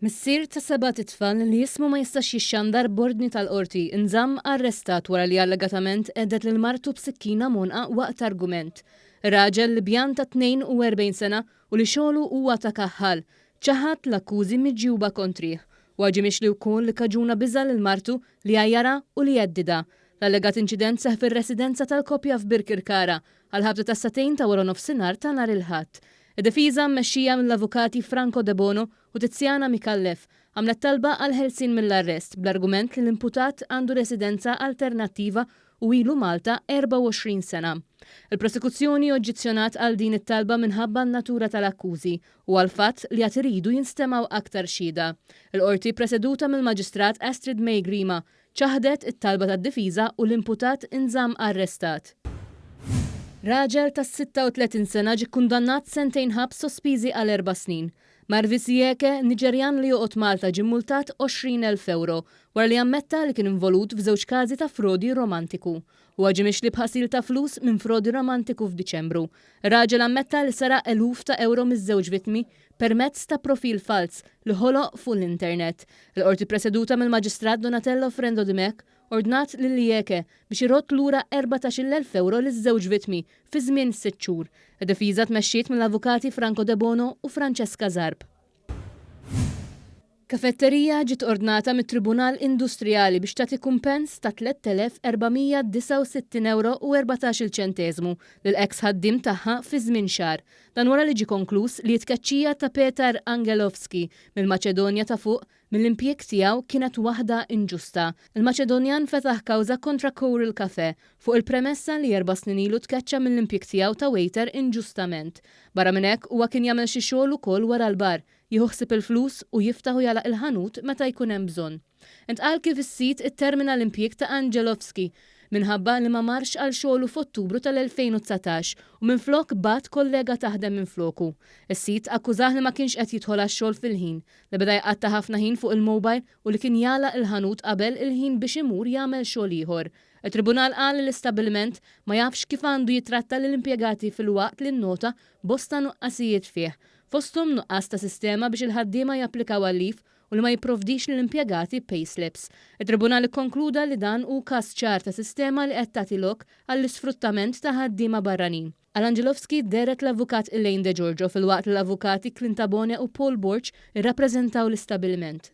Missier ta' sebat itfal li ismu ma jistax jixxandar b'ordni tal-Qorti nżamm arrestat wara li allegatament għedded lil martu b'sikkina m'għonqha waqt argument. Raġel Libjan ta' 42 sena u li xogħlu huwa ta' kaħħal, ċaħad l-akkużi miġjuba kontrih. Huwa ġie mixli wkoll li kkaġuna biża' lil martu, li għajjarha u li għeddidha. L-allegat inċident seħħ fir-residenza tal-koppja f'Birkirkara għall-ħabta tas-sagħtejn ta' waranofsinhar ta' nhar il-Ħadd. Id-difiża mmexxija mill-avukati Franco Debono u Tiziana Micallef għamlet talba għall-ħelsien mill-arrest bl-argument li l-imputat għandu residenza alternattiva u ilu Malta 24 sena. Il-prosekuzzjoni oġġezzjonat għal din it-talba minħabba n-natura tal-akkużi u għall-fatt li għad iridu jinstemgħu aktar xhieda. Il-Qorti ppreseduta mill-Maġistrat Astrid May Grima ċaħdet it-talba tad-difiża u l-imputat inżamm arrestat. Raġel ta' 36 sena ġie kkundannat sentejn ħabs sospiżi għal erba' snin. Marvis Iyeke, Niġerjan li joqgħod Malta ġie mmultat 20,000 ewro wara li ammetta li kien involut f'żewġ każi ta' frodi romantiku. Huwa ġie mixli b'ħasil ta' flus minn frodi romantiku f'Diċembru. Ir-raġel ammetta li seraq eluf ta' ewro miż-żewġ vittmi permezz ta' profil falz li ħoloq fuq l-internet. Il-Qorti ppreseduta mill-Maġistrat Donatello Frendo Dimech ordnat lil Iyeke biex irodd lura 14,000 ewro liż-żewġ vittmi fi żmien sitt xhur. Id-difiża tmexxiet mill-Avukati Franco Debono u Francesca Zarb. Kafetterija ġiet ordnata mit-Tribunal Industrijali biex tagħti kumpens ta' 3,469 ewro u 14-il ċenteżmu lil eks ħaddiem tagħha fi żmien xahar. Dan wara li ġie konkluż li t-tkeċċija ta' Petar Angelovski mill-Maċedonja ta' Fuq mill-impjieg tiegħu kienet waħda inġusta. Il-Maċedonjan fetaħ kawża kontra Coral Café fuq il-premessa li erba' snin ilu tkeċċa mill-impjieg tiegħu ta' waiter inġustament. Barra minn hekk, huwa kien jagħmel xi xogħol ukoll wara l-bar, jieħu ħsieb il-flus u jiftaħ u jagħlaq il-ħanut meta jkun hemm bżonn. Intqal kif is-sid ittermina l-impjieg ta' Angelovski minħabba li ma marx għal xogħlu f'Ottubru tal-2019 u minflok bagħat kollega taħdem minfloku. Is-sid akkużah li ma kienx qed jidħol għax-xogħol fil-ħin, li beda jqatta' ħafna ħin fuq il-mobile u li kien jagħlaq il-ħanut qabel il-ħin biex imur jagħmel xogħol ieħor. Il-Tribunal qal li l-istabbiliment ma jafx kif għandu jittratta lill-impjegati filwaqt li nnota bosta nuqqasijiet fih, fosthom nuqqas ta' sistema biex il-ħaddiema japplikaw għal-leave u li ma jipprovdix lill-impjegati payslips. It-Tribunal ikkonkluda li dan hu każ ċar ta' sistema li qed tagħti lok għall-isfruttament ta' ħaddiema barranin. Għal Angelovski dehret l-Avukat Elaine De Giorgio filwaqt li l-Avukati Clint Tabone u Paul Borg irrappreżentaw l-istabbiliment.